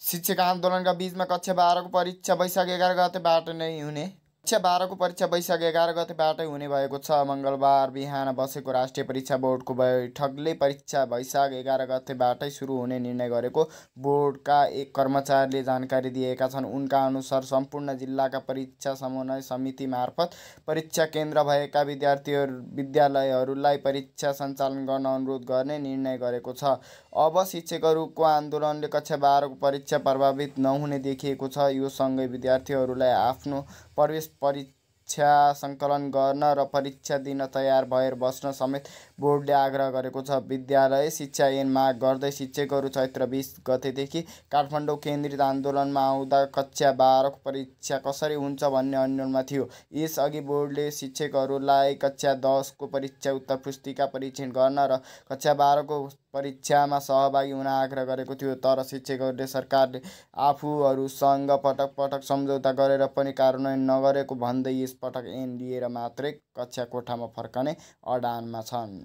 शिक्षक आन्दोलनका बीचमा कक्षा 12को परीक्षा वैशाख 11 गतेबाट नै हुने कक्षा 12को परीक्षा वैशाख 11 गतेबाटै हुने भएको छ। मङ्गलबार बिहान बसेको राष्ट्रिय परीक्षा बोर्डको बैठकले परीक्षा वैशाख 11 गतेबाटै सुरु हुने निर्णय गरेको बोर्डका एक कर्मचारीले जानकारी दिएका छन्। उनका अनुसार सम्पूर्ण जिल्लाका परीक्षा समन्वय समिति मार्फत परीक्षा केन्द्र भएका विद्यालयहरूलाई परीक्षा सञ्चालन गर्न अनुरोध गर्ने निर्णय गरेको छ। अब शिक्षकहरूको आन्दोलनले कक्षा 12को परीक्षा प्रभावित नहुने देखिएको छ। यो सँगै विद्यार्थीहरूलाई आफ्नो प्रवेश परीक्षा सङ्कलन गर्न र परीक्षा दिन तयार भएर बस्न समेत बोर्डले आग्रह गरेको छ। विद्यालय शिक्षा ऐन माग गर्दै शिक्षकहरू चैत्र 20 गतेदेखि काठमाडौँ केन्द्रित आन्दोलनमा आउँदा कक्षा 12को परीक्षा कसरी हुन्छ भन्ने अन्योलमा थियो। यसअघि बोर्डले शिक्षकहरूलाई कक्षा 10को परीक्षा उत्तर पुस्तिका परीक्षण गर्न र कक्षा 12को परीक्षामा सहभागी हुन आग्रह गरेको थियो। तर शिक्षकहरूले सरकारले आफूहरूसँग पटक पटक सम्झौता गरेर पनि कार्यान्वयन नगरेको भन्दै यसपटक ऐन लिएर मात्रै कक्षा कोठामा फर्कने अडानमा छन्।